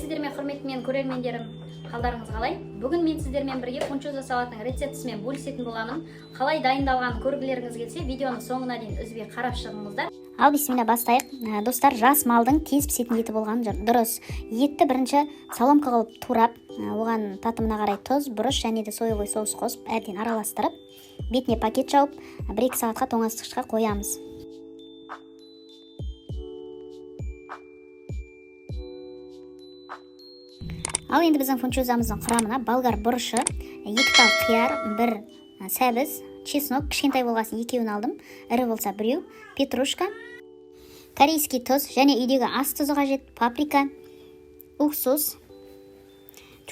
Сәлеметсіздер ме, құрметті менің көрермендерім! Қалдарыңыз қалай? Бүгін мен сіздермен бірге фунчоза салатының рецептісімен бөлісетін боламын. Қалай дайындалғанын көргілеріңіз келсе, видеоны соңына дейін үзбей қарап шығыңыздар. Ал бисмилля, бастайық. Достар, жас малдың тез пісетін еті болған дұрыс. Етті бірінші соломка қылып турап, оған татымына қарай тұз, бұрыш және де соевый соус қосып, әбден араластырып, бетіне пакет жауып, 1-2 сағатқа тоңазытқышқа қоямыз. Ал енді біздің фунчозамыздың құрамына болгар бұрышы, екі тал қияр, бір сәбіз, чеснок, кішкентай болғасын екеуін алдым, ірі болса біреу, петрушка, корейский тұз және үйдегі ас тұзы қажет, паприка, уксус,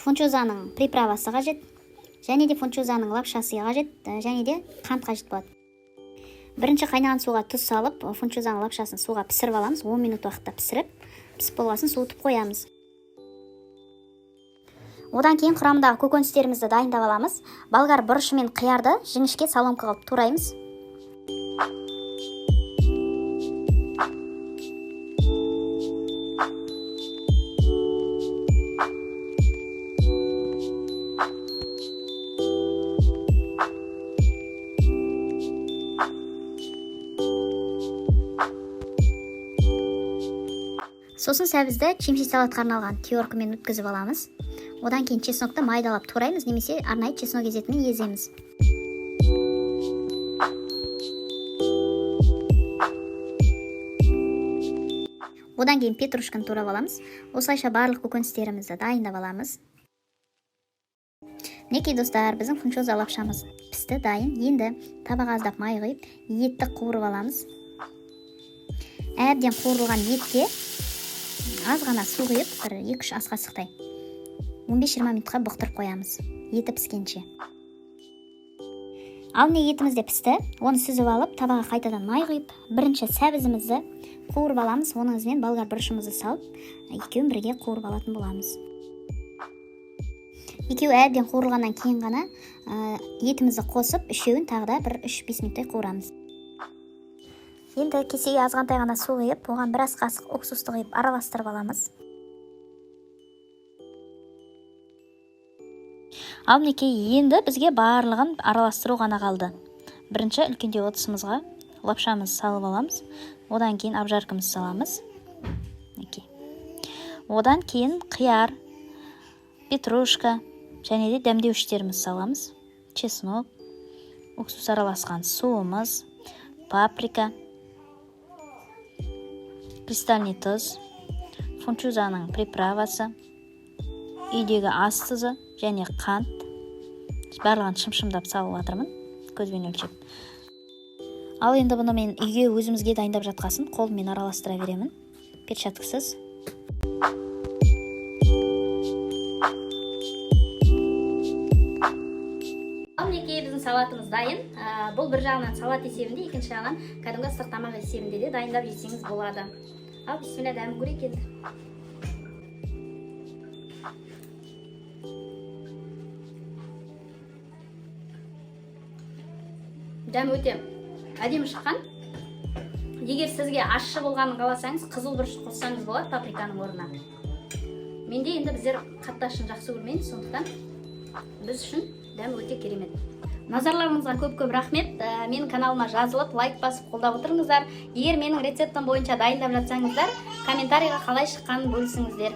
фунчозаның приправасы қажет және де фунчозаның лапшасы қажет, және де қант қажет болады. Бірінші қайнаған суға тұз салып, фунчозаның лапшасын суға пісіріп аламыз. 10 минут уақытта пісіріп, пісіп болғасын суытып қоямыз. Одан кейін құрамындағы көкөністерімізді дайындап аламыз. Болгар бұрышы мен қиярды жіңішке соломка қылып тураймыз. Сосын сәбізді чимчи салатқа арналған теркамен өткізіп аламыз. Одан кейін чеснокты майдалап тураймыз немесе арнайы чеснок езетімен еземіз. Одан кейін петрушканы турап аламыз. Осылайша барлық көкөністерімізді дайындап аламыз. Мінекей, достар, біздің фунчоза лапшамыз пісті, дайын. Енді табаға аздап май құйып, етті қуырып аламыз. Әбден қуырылған етке аз ғана су құйып, бір 2-3 ас қасықтай, 15-20 минутқа бұқтырып қоямыз еті піскенше. Ал міне, етіміз де пісті. Оны сүзіп алып, табаға қайтадан май құйып, бірінші сәбізімізді қуырып аламыз. Оның ізімен болгар бұрышымызды салып, екеуін бірге қуырып алатын боламыз. Екеуі әбден қуырылғаннан кейін ғана етімізді қосып, үшеуін тағы да бір 3-5 минуттай қуырамыз. Енді кесеге азғантай ғана су құйып, оған бір ас қасық уксусты құйып, араластырып аламыз. Ал мінекей, енді бізге барлығын араластыру ғана қалды. Бірінші үлкендеу ыдысымызға лапшамызды салып аламыз. Одан кейін обжаркамызды саламыз. Мінекей, одан кейін қияр, петрушка және де дәмдеуіштерімізді саламыз: чеснок, уксус араласқан суымыз, паприка, кристальный тұз, фунчузаның приправасы, үйдегі ас тұзы және қант. Барлығын шым-шымдап салып жатырмын көзбен өлшеп. Ал енді бұны мен үйге өзімізге дайындап жатқасын, қолыммен араластыра беремін, перчаткасыз. Ал мінекей, біздің салатымыз дайын. Бұл бір жағынан салат есебінде, екінші жағынан кәдімгі ыстық тамақ есебінде де дайындап жесеңіз болады. Ал бисмилля, дәмін көрейік енді. Дәмі өте әдемі шыққан. Егер сізге ащы болғанын қаласаңыз, қызыл бұрыш қоссаңыз болады паприканың орнына. Менде енді біздер қатты ащыны жақсы көрмейміз, сондықтан біз үшін дәмі өте керемет. Назарларыңызға көп көп рахмет. Менің каналыма жазылып, лайк басып, қолдап отырыңыздар. Егер менің рецептім бойынша дайындап жатсаңыздар, комментарийға қалай шыққанын бөлісіңіздер.